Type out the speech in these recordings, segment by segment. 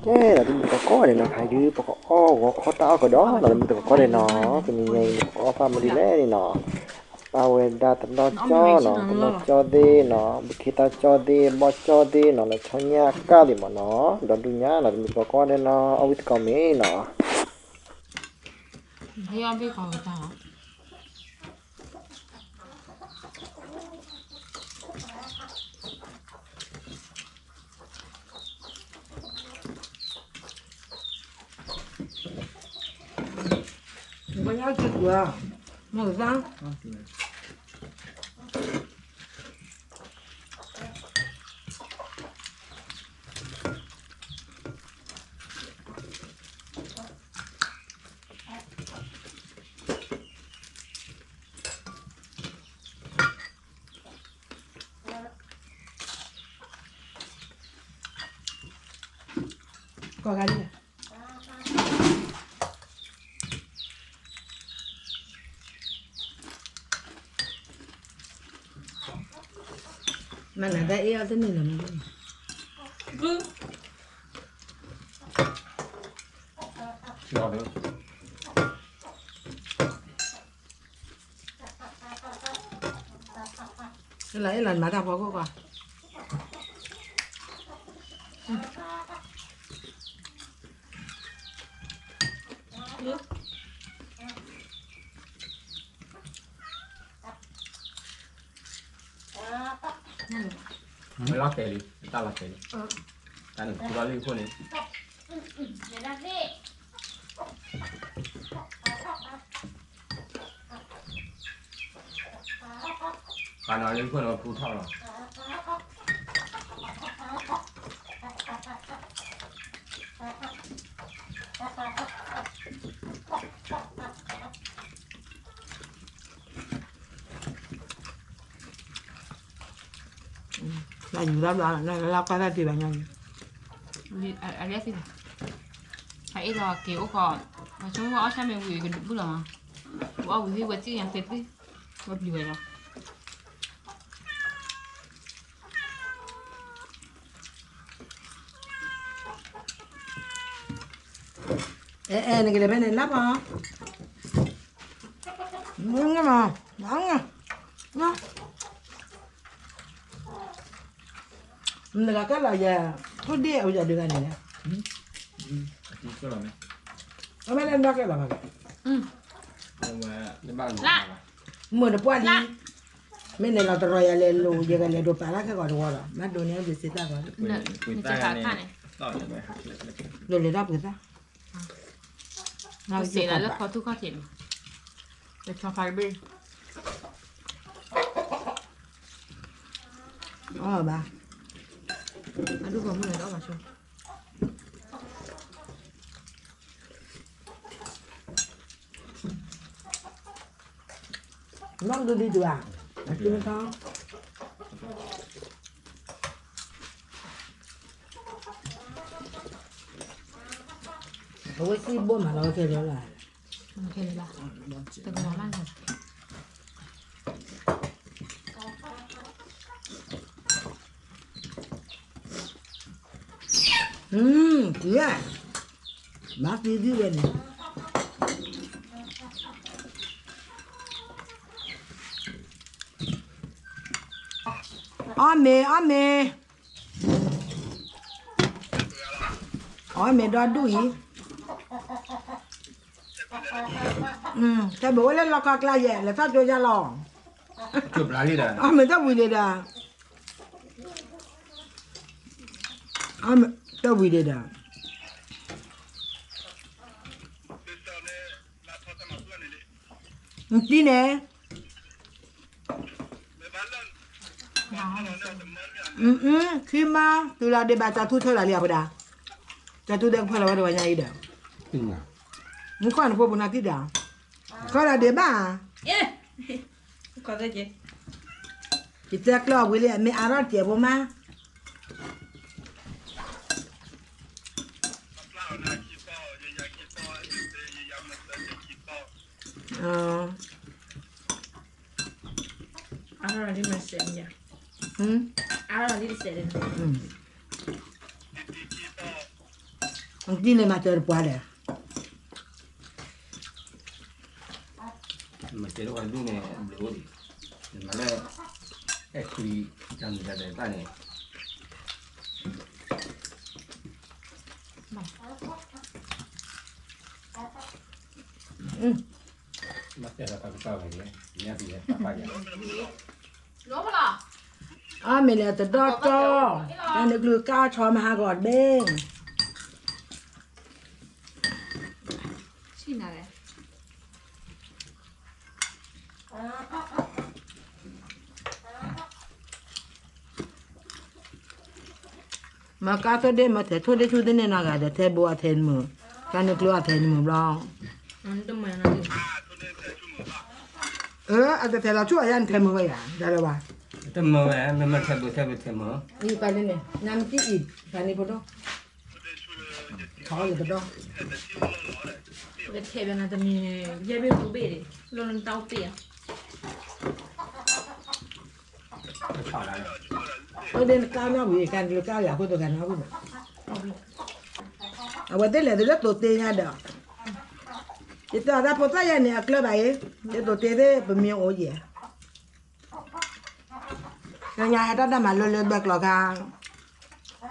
ကဲ ဒီးတမုၢ်တကိးကိးဂၤဒဲးနီၤ ခါအံၤဒုး ပကအီၣ်ဂီၤခီတၢ်အီၣ်ကဒီးနီၤ တမုၢ်တကိးကိးဂၤဒဲးနီၤ တနံၤညါအံၤ ပကအီၣ်သးမနုၤလဲၣ်န့ၣ်နီၤ ပာ်ဝဲဒၣ်တနီၤကၠီနီၤ တနီၤကၠီသ့ၣ်နီၤ ဘုခ့တၢ်ကၠီသ့ၣ် ဘီၣ်ကၠီသ့ၣ်နီၤ လီၤဆီညၣ်ကၢ်သ့ၣ်မးနီၤ ဒီးဒူၣ်ညါနီၤ တမုၢ်တကိးကိးဂၤဒဲးနီၤ အီၣ်ဝံၣ်တကိးမ့ၢ်နီၤ ကိးဂၤဒဲး မၤနၤတၢ်အ့ၣ်အီၣ်တန့ၢ်လၢၤမး လၢအ့ၣ်လီၤမၤတၢ်ဖီခိၣ်ကွၢ် မ့ၢ်လီၤတဲာ်လံ တၢ်လီၤတဲာ်လံ တၢ်န့ၣ် ထူလီၤလံအခိၣ်န့ၣ် ပာ်နီၤလံအခိၣ်န့ၣ် ပူထီၣ်လီၤ လၢယူၤလၢဘျီ လၢကွၢ်တၢ်တ့ၢ်ဘၣ်ညါန့ၣ် အလၢသ့ၣ် အအ့ၣ်လီၤက့ၤအိၣ်ဃီ ပှၤဆိကမိၣ်အီၣ်ဆၣ်မ့ၢ်ဝံၤကဒုးဘူၣ်လီၤမး ပအီၣ်ဝံၤသ့ၣ်ဝဲစံၣ်ညါသ့သ့ၣ် ဝဲပျံၤဝဲလီၤ အဲ အဲ နကလဲၤဖဲန့ၣ်လၢပှၤ မ့ၢ်မ့ၢ် နကကဲလီၤယဲ ထိၣ်ဒ့ၣ်အဝဲဒၣ်ဒုးဂၤန့ၣ်လဲၣ် အမ့ၢ်လၢနီၢ်ကဲလီၤဘၣ်ကဲ မုၢ်တပှၢ်လံ မ့ၢ်န့ၣ်လီၤတရီယၤလဲၤလိာ် ယကလဲၤဒိးပာ်လၢခဲဂီၤတဝီဒီး မၤဒိးန့ၢ်ဘျုးစံးတၢ်ဂီၤ ဒိးလဲၤတၢ်ပှ့ၤသၣ် စ့လၢခီထူခီထံးန့ၣ် လၢဆီဖးတဘ့ၣ် အီၣ်ဘၣ် အဒိၣ်ကီၢ်မုၢ်လၢတအီၣ်ဘၣ်ဆိ နီၢ်ဒုဒုဒုဧါ အကံမထီ အဝဲစံၣ်ဘိၣ်မးလီၤ ဝဲခဲလၢာ်လၢ ခဲလၢာ်လၢ တကလီၤလၢ မ့ၢ်သံဒုဝဲန့ၣ် အီၣ်မ့ၤ အီၣ်မ့ၤ အီၣ်မ့ၤဒီဒူၣ်အံၤ တၢ်ဘၣ်အိၣ်လၢလီၢ်ခီကျါယဲၢ် လဲၤထီၣ်ကၠိယါလီၤ အီၣ်မ့ၤတၢ်ဝံၤဒံးဒီး တၢ်ဝံၤဒံးဒီး နတံၤန့ၣ် ခံမါ တုၤလီၤဒံးဘၣ် ကၠီၤထူဆၢလီၤလံအပဒါ ကၠီၤထူဒဲကဖၢလီၤဝဲတဝီညါအံၤဒီး နကွၢ်နဖိပူၤနၤကံၣ်ဒီး ခီလီၤဒံးဘၣ် ယတဲကျၢၢ်ဝံၤလံ မ့ၢ်အါထီၣ်တစဲးဖိမါ အါထီၣ်လံမ့ၢ်စဲးန့ၣ်ယါ အါထီၣ်လံတစဲးန့ၣ် အါထီၣ်လံတစဲးန့ၣ် အါထီၣ်လံတစဲးန့ၣ် ဒ်န့ၣ်မၤစၢၤတပှၤလဲၣ်. မၤစၢၤတပှၤဒ်န့ၣ် ဘျုးအိၣ်ဒံး, နမၤလၢ အဲၣ်ခွံ တၢ်မုာ်တၢ်ဒဲးတၢ်န့ၣ် အါမ့ၢ်လဲၤတဒီကၠီ, တၢ်န့ၣ်ကလုၢ်ကါဆီမဟါဂီၤတဘ့ၣ်. မ့ၢ်ကါထိၣ်ဒ့ မ့ၢ်ထဲးထိၣ်ဒ့ဆူသ့ၣ်န့ၣ်နီၢ်ဂၤဒီး ထဲးဘိအထဲးနမုာ်, တၢ်န့ၣ်ကလုၢ်အထဲးနမုာ်ဘျီ. အတထဲးလီၤဆူၣ်အယါန့ၣ်ထဲးမုာ်ဝဲယၤ, တမုာ်ဝဲ, မ့မ့ၢ်ထဲးဘိထဲးဘိထဲးမုာ်, အံၤပာ်န့ၣ်န့ၣ် နမ့ၢ်ကံအံၤ ပာ်န့ၣ်ဖိဒိၣ်, ထီၣ်လၢကဒီး, ထဲးဘၣ်နၤတမံၤ, ယဲၢ်ဘ့ၣ်ဃုဘ့ၣ်ဒံး, လီၤလၢနတၢ်အိၣ်ပ့ၢ်ဧါ. အဝဲသ့ၣ်နကါနီၣ်ဝံၤ ကါကလုၢ်ကါလၢအခိၣ်သ့ၣ်ကါနီၣ်ဝံၤ, အဝဲသ့ၣ်လဲၤတုၤလၢသိးတ့ညါဒီး, ယတဲအသးဖိသၣ်ယဲန့ၣ်အကျၢၢ်ဘၣ်အံၤ, ယသိးတ့သ့ၣ်ပမ့ၢ်အိၣ်ယဲၢ် ညါဟဲတၢ်တၢ်မၤလၢလၢဘၢကျီၤခါ,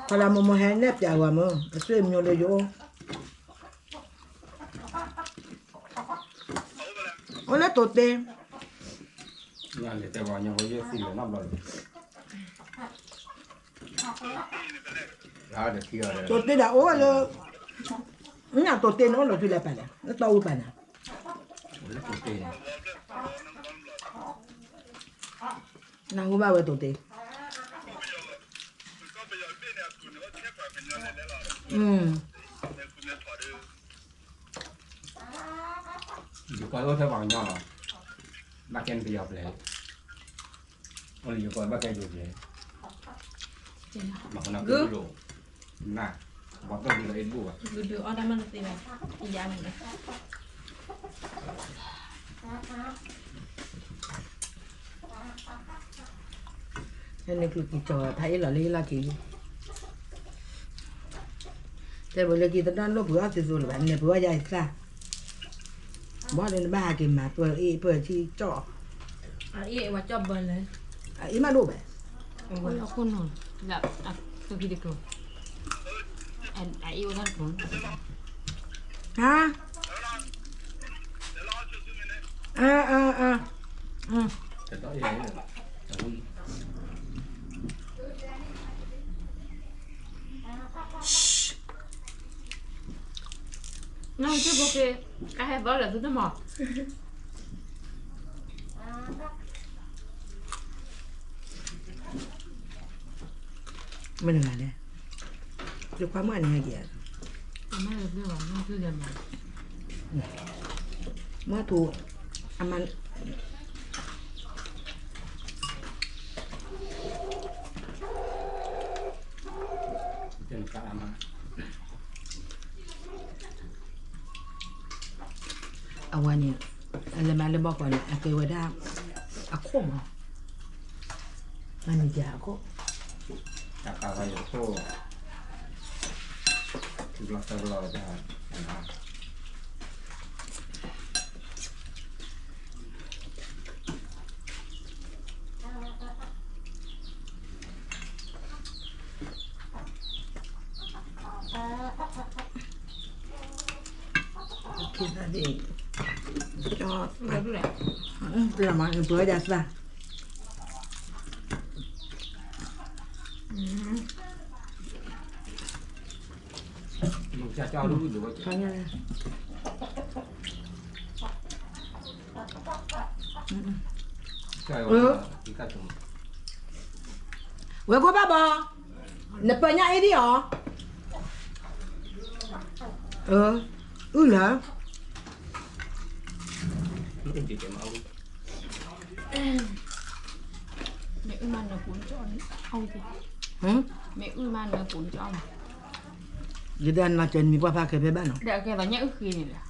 ခီလၢမိၢ်မိၢ်ဟဲနဲၣ်ပျးဝဲမုၢ် အသွံၣ်မၠိလၢယအိၣ်, အိၣ်လၢသိးတ့ သိးတ့ဒီးအိၣ်လၢ, နသိးတ့န့ၣ်အိၣ်လၢထူလဲၣ်ပာ်လဲၣ် နတီအူပာ်န့ၣ်, နဟူဘၣ်ဝဲသိးတ့ ယကီၢ်အိၣ်ထဲပှၤကညီလီၤ, ဘၣ်ကဲနပယီၤပျဲၢ်, အိၣ်လၢယကီၢ်ဘၣ်ကဲယိၤပျဲၢ်, မၤကနီၤကဒိၣ်, န, ဘီၣ်သိၣ်ဒ်လီၤအ့ၣ်တဘူၣ်ဘၣ်, ဒုးအီၣ်တၢ်မၤတသ့ဘၣ်, ယၤန့ၣ် နကျူၢ်ကံၢ်ကၠီၣ် ဖးအ့ၣ်လီၤလၢဟ့ၣ်လီၤက့ၤ, တဲဝဲလၢက့ၤတနီၣ်လိၣ်ပှ့ၤအီၣ်သုသိးလၢၤဘၣ် နဲၣ်ပှ့ၤအီၣ်ယါအံၤသၣ်, ဘၣ်ဒီးနဘၣ်ဟးက့ၤမၤပၢၢ်အ့ၣ်ပၢၢ်ထံကၠီၣ်, အ့ၣ်မးဒိၣ်ဘၣ်, ဟါ နကဘိက့ၤ ကဟဲဘီလၢသုတမီၤ မ့ၢ်နဂၤလဲၣ်, ယခွါမုၣ်အန့ၣ်ဟဲက့ၤဧါ, မ့ၢ်ထူ, အမါ အဝဲန့ၣ် အလဲၤမၤလၢဘီကီၢ်န့ၣ် အကဲဝဲဒၣ် အခိၣ်မး, မၤန့ၢ်စ့ၢ်အခိၣ်, တၢ်ခးခါယခိၣ်, ဘျီသၢဘျီတၢ် ကဲသးဒ်, ကၠီ, ပှၤဒၣ်သၣ်, ဝဲခိၣ်ဘၣ်ဘီ, နပၢညၣ်အ့ၣ်ဒံးအီၤ, အုၣ်လၢ မ့ၢ်အုၣ်မးနၢပူၤနကၠီၣ်န့ၣ်, မ့ၢ်အုၣ်မးနၢပူၤနကၠီၣ်န့ၣ်, ယတၢ်နီၢ်ကၢၤနမံၤပှၢ်ဖးခဲဖဲဘၣ်နီၤ, ဒီးအကဲသိးညၣ်အုၣ်ဃ့န့ၣ်လီၤ,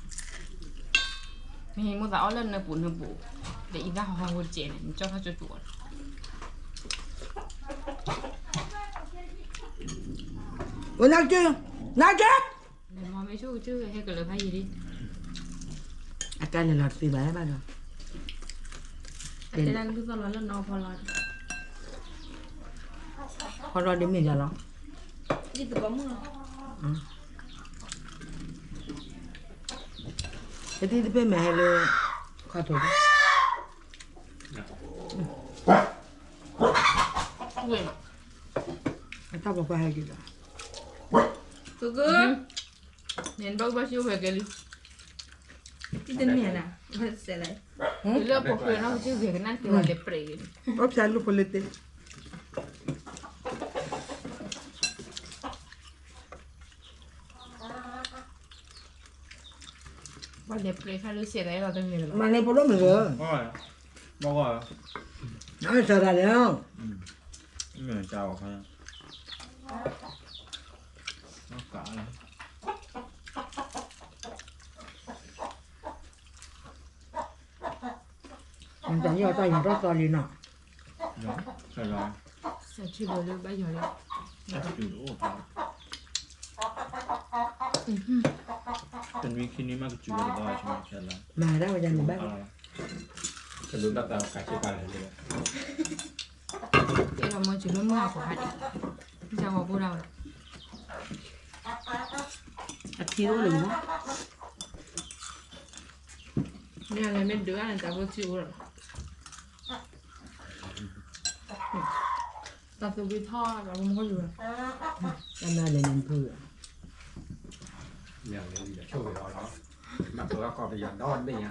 မ့ၢ်မိၣ်သးအီၣ်လၢနၢပူၤနၢပူၤ, ဒီးအံၤသၣ်ဟီဟီဖိတကဲးန့ၣ် နကၠီၣ်ထီၣ်ကၠိကၠိလီၤ, နကၠီၣ်, နကၠီၣ် မ့ၢ်ဆိကစၢ်ဟဲကလၢၤဖးယံာ်လံ, အကါန့ၣ်လီၤတသ့ဘၣ်ဘၣ်ဒီး, အတဲဒၣ်ကလုၢ်သီၣ်လီၤလၢနီၢ်ဖီလီၤ, ဖီလီၤဒ်မ့ၢ်ယၤလီၤ, ယသကိးမုၣ်လီၤ, ယတံၢ်တဖျၢၣ်မဲာ်ဟဲလၢ ခီၣ်ထိး, အတၢ်ပိာ်ခွါဟဲက့ၤဒီး, ကက, နဘၣ်ဘၣ်ဆိဝဲကဲလံ, တမ့ၢ်န, လၢပဃၢၤနီၢ်ကစၢ်ဂ့ၤကနၣ်က့ၤဝဲလဲၤပြဲးဂ့ၤ, အိၣ်ဖျါလူၢ်ဖိလၢတ့ၢ် ပလဲၤပြဲးခါလၢစဲးတၢ်အဲၣ်လီၤတဂ့ၤလၢၤဘၣ်, မၤန့ၢ်ဖိဒိၣ်မုၢ်ဂၢၤ, မ့ၢ်စၢ်တၢ်လဲၣ်, မ့ၢ်စၢ်အီၤခါ, တၢ်ယီၢ်တၢ်ယီၢ်ထီၣ်သီလံနီၤ, ဆၢထံဘိလၢဘၣ်ယီၤလံ, တနွံခံနွံမးကစူၤဝဲတဘျီ, မၤဒၣ်ဝဲဒၣ်န့ၣ်ဘၣ်, တဘျီဘၣ်သးခါဆ့ကၤလဲၣ်, အဲၣ်ဒိးမ့ၢ်စူၤလၢမုၢ်ဟါခီဟါဒံး, ကၢ်ဂီၤဘိဒၣ်ဝဲ, အထံအိၣ်လၢၤ, မ့ၢ်လဲၤမ့ၢ်ဒုးဂၤန့ၣ် တၢ်ဖိထံအိၣ်လီၤ, တၢ်သူၣ်ဖှံထီၣ် တၢ်ဖိမုၢ်ယိၤ, တၢ်မၤလဲၤန့ၣ်ဖု, မၤပၢၤကီၢ်ပယီၤဒီဘ့ၣ်ညါ,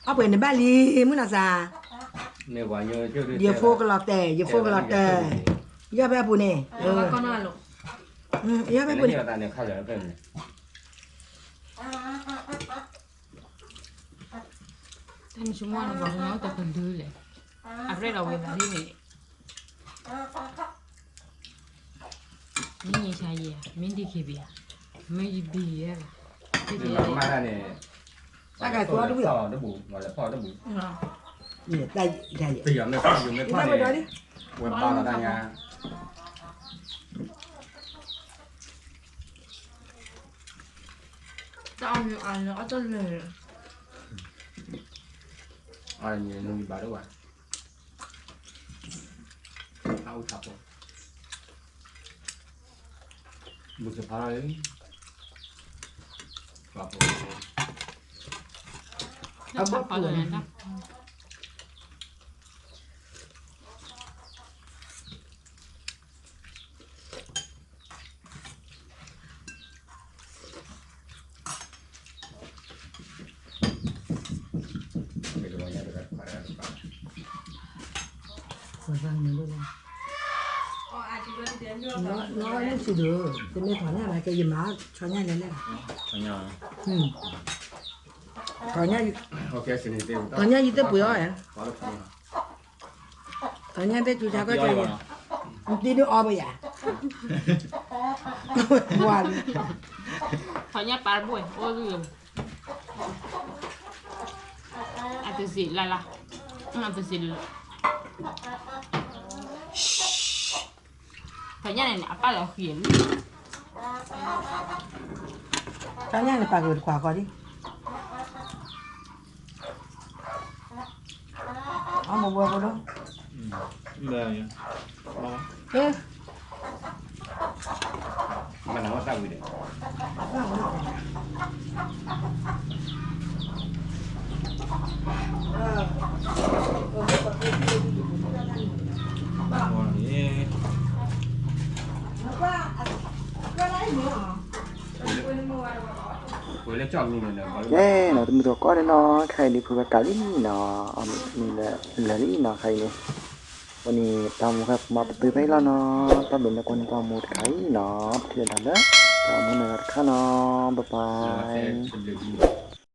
အီၣ်ပှဲၤန့ၣ်ဘၣ်လံ, မုၢ်နီၢ်စၢ်, ယဖိကလီၤတဲာ် ယဖိကလီၤတဲာ်, ယီၢ်ဖဲအပူၤန့ၣ်, ယီၢ်ဖဲအပူၤန့ၣ်, တၢ်မ့ၢ်ဆိကမိၣ်န့ၣ် ပှၤကညီအိၣ်တကလုာ်လဲၣ်, အရဲၣ်လီၤဝဲသးဒ်န့ၣ်, မ့ၢ်ညါဆါယဲၢ်, မ့ၢ်ဒံးခ့ဘံယဲၢ်, မ့ၢ်ယဘံယဲၢ်လီၤ, မ့ၢ်မၤတၢ်န့ၣ်, တၢ်ကကိးတဘူၣ်, တဘူၣ်, ပယီၤမ့ၢ်ဖီၣ်ယိၤမ့ၢ်ဖီၣ်န့ၣ်, ဝဲဘၣ်လီၤတၢ်ညါ, တၢ်အီၣ်မ့ၢ်အါလၢအီၣ်တၢ်လၢာ်, အီၣ်မ့ၢ်နုၤဘၣ်ဒိၣ်ဘၣ်, အအိၣ်ထးဖိ, ဘူးကဖါလီၤ, ပှၤဖိ, အဘၣ်ပှၤလီၤ, နီၢ်နီၢ်ဆံးဒိၣ်, တမ့ၢ်ထီၣ်ညၣ်ဘၣ် ကဲယမၤထီၣ်ညၣ်လဲၣ်လဲၣ်, ထီၣ်ညၣ်, ထီၣ်ညၣ်ယတပှ့ၤအီၤ, ထီၣ်ညၣ်သ့ၣ်ကၠူဆါကီၢ်ကၢ်ယဲ, နတံၤဒုးအီၣ်ဘၣ်ယၤ, ဝါလံ, ထီၣ်ညၣ်ပာ်တဘိၣ်, အိၣ်ဒုး, အတစံးလၢ်လၢ်, အတစံးလၢ်လၢ်, ထီၣ်ညၣ်န့ၣ်န့ၣ် အပၢ်လီၤဃံၤလံ, ထီၣ်ညၣ်န့ၣ်ပာ်က့ၤတခွးဃီဒံး, အမ့ၢ်ဝဲဖိဒိၣ်, မနုၤဝဲသးဝံၤဒီး, ဝဲန့ၣ်, ဝဲလၢကၠီၣ်မံၤန့ၣ်, ကဲနီၤ တမုၢ်တကိးန့ၣ်နီၤ ခဲအံၤဒ်ဖုဝဲကးလံနီၤ, မံၤလၢလၢာ်လံနီၤ ခဲအံၤန့ၣ်, ဝဲန့ၣ် တၢ်မူခဲပမၤပတုာ်ဖဲအံၤလီၤနီၤ, တၢ်ဘျုးလၢကွၢ်န့ၣ်တၢ်မူတခါအံၤနီၤ, ပထံၣ်လိာ်သးလၢ တၢ်မူနၤတခါနီၤ, bye bye.